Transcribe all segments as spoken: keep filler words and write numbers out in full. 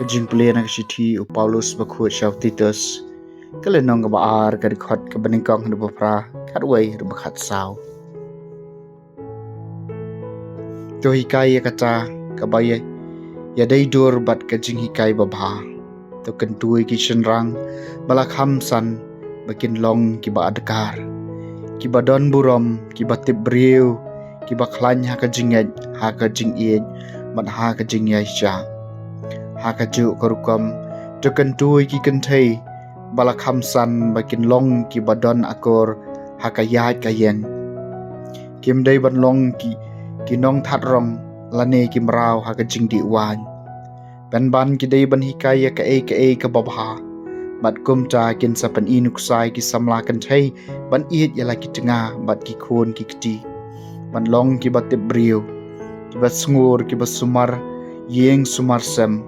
Jingpule na ka shithi u Paulus bakhuid sha u Titus, ka lynnong kaba ar, ka dkhot kaba nyngkong haduh ba phra, khatwei haduh ba khatsaw. To hikai ïa kata kaba ïa, ïadei dur bad ka jinghikai babha. To kyntu ïa ki shynrang ba la kham san ba kin long kiba adkar, kiba don burom, kiba tip briew, kiba khlaiñ ha ka jingngeit, ha ka jingïeit, bad ha ka jingïaishah. Ha kajuh ka rukom, to kyntu ïa ki kynthei ba la kham san ba kin long kiba don akor ha ka ïaid ka ïeng. Kim dei ban long ki, ki nongthat rong lane ki mraw ha ka jingdih waiñ. Pynban ki dei ban hikai ïa kaei kaei kaba bha. Bad kumta kin sa pyni nuksa ïa ki samla kynthei ban ïeit ïa la ki tnga bad ki khun ki kti, ban long kiba tip briew, kiba sngur, kiba sumar ïing sumar sem,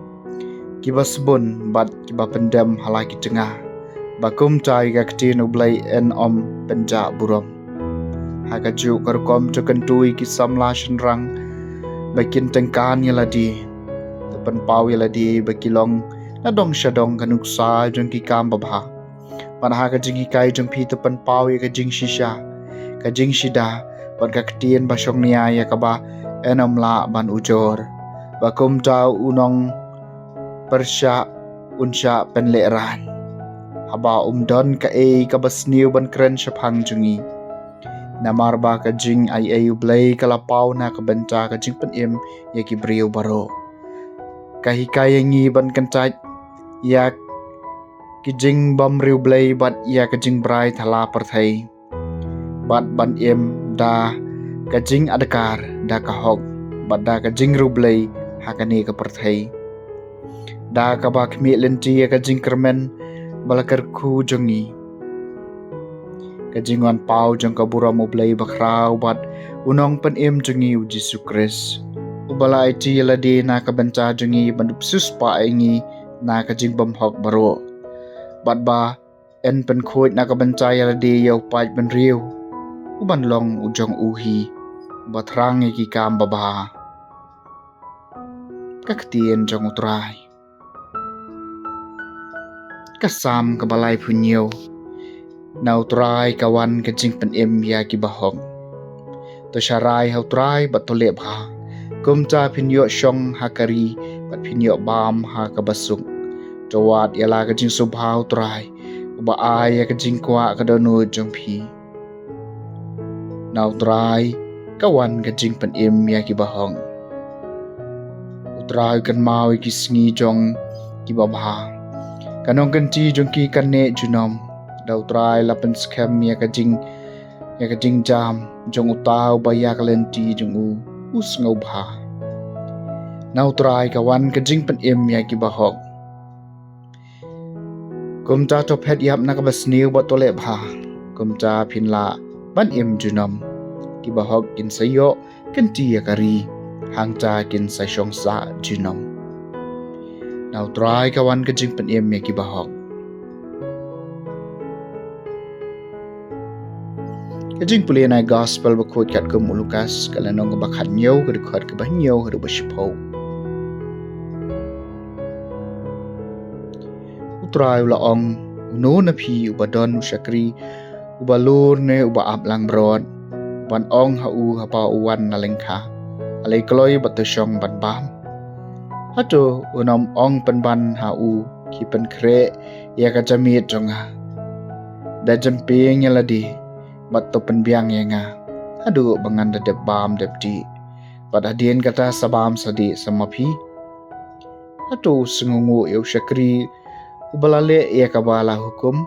kiba sbun bad kiba pyndem ha la ki tnga, ba kumta ïa ka ktien U Blei yn ym pynjah burom. Ha kajuh ka rukom, to kyntu ïa ki samla shynrang ba kin tyngkan ïa lade, to pynpaw ïa lade ba ki long na dong sha dong ka nuksa jong ki kam babha. Bad ha ka jinghikai jong phi, to pynpaw ïa ka jingshisha, ka jingshida, bad ka ktien ba shongnia ïa kaba yn ym lah ban ujor, ba kumta u nongpyrshah un shah pynlehrain, haba um don kaei kaba sniew ban kren shaphang jong ngi. Namar ba ka jingaiei U Blei ka la paw na ka bynta ka jingpynim ïa ki briew baroh. Ka hikai ïa ngi ban kyntait ïa ki jingbymriewblei bad ïa ka jingbrai thala pyrthei, bad ban im da ka jingadkar, da ka hok, bad da ka jingriewblei ha kane ka pyrthei, da kaba khmih lynti ïa ka jingkyrmen ba la kyrkhu jong ngi, ka jingwan paw jong ka burom U Blei bakhraw bad u Nongpynim jong ngi U Jisu Khrist, uba la aiti ïa lade na ka bynta jong ngi ban da pynsiewspah ïa ngi na ka jingbymhok baroh, bad ba yn pynkhuid na ka bynta ïa lade ïa u paid bynriew, uban long u jong u hi uba thrang ïa ki kam babha. Ka ktien jong U Trai. Ka Salm kaba laiphew hynñiew. Na U Trai ka wan ka jingpynim ïa kiba hok. To sharai ha U Trai bad to leh bha. Kumta phin ïoh shong ha ka ri bad phin ïoh bam ha kaba suk. To wad ïa la ka jingsngewbha ha U Trai, uba ai ïa ka jingkwah ka dohnud jong phi. Na U Trai ka wan ka jingpynim ïa kiba hok. U Trai u kynmaw ïa ki sngi jong kiba bha. Ka nongkynti jong ki kan neh junom. Da U Trai la pynskhem ïa ka jing, ïa ka jingjam jong uta uba ïa ka lynti jong u u sngewbha. Na U Trai ka wan ka jingpynim ïa kiba hok. Kumta to phet ïap na kaba sniew bad to leh bha. Kumta phin lah ban im junom. Kiba hok kin sa ïoh kynti ïa ka ri, hangta kin sa shong sah junom. Na U Trai ka wan ka jingpynim ïa kiba hok. Ka jingpule na Gospel bakhuid katkum u Lukas, ka lynnong kaba khathynñiew, ka dkhot kaba hynñiew haduh ba shiphew. U Trai u la ong, uno na phi uba don u shakri uba lur ne uba ap langbrot, ban ong ha u haba u wan na lyngkha, alei kloi bad to shong ban bam? Hato un ym ong pynban ha u, khie pynkhreh ïa ka jamied jong nga, da jempieng ïa lade bad to pynbiang ïa nga, haduh ba ngan da dep bam dep dih, bad hadien kata sa bam sa dih sa ma phi? Hato u sngewnguh ïa u shakri uba la leh ïa kaba la hukum?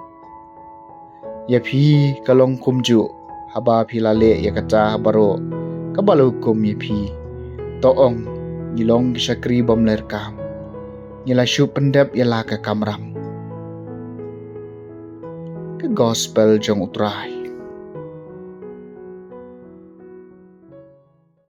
Ïa phi ka long kumjuh, haba phi la leh ïa kata baroh kaba la hukum ïa phi, to ong, ngi long ki shakri bymlerkam, ngi la shu pyndep ïa la ka kamram. Ka Gospel jong U Trai.